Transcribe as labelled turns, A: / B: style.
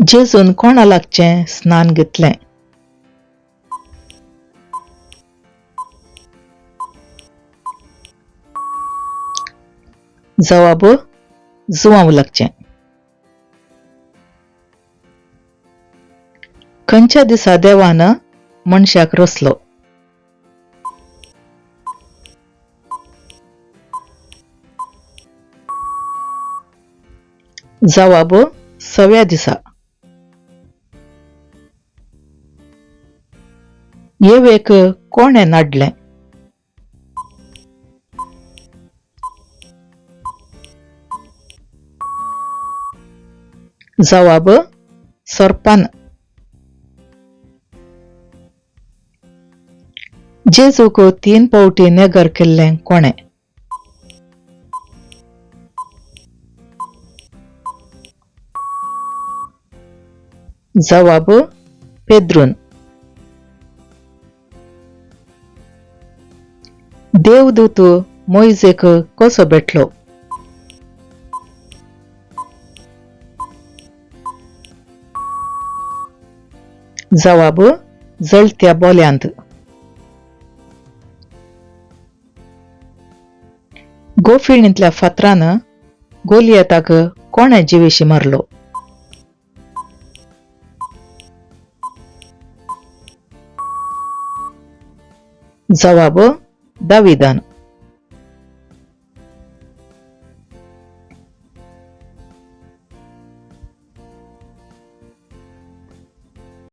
A: जेजून कोणा लागचें स्नान घेतलें? जवाब जुवांव लागचें. खंयच्या दिसा देवान मनशाक रचलो? जवाब सव्या दिसा. येवेक कोणें नाडलें? जवाब सोरपान. जेजूक 3 फावटी नेगर केल्लें कोणें? जवाब पेद्रून. देवदूत मोयजेक कसो भेटलो? जवाब जळत्या बोल्यांत. गोफिणींतल्या फातरान गोलियताक कोणें जिवेशी मारलो? जवाब दाविदान.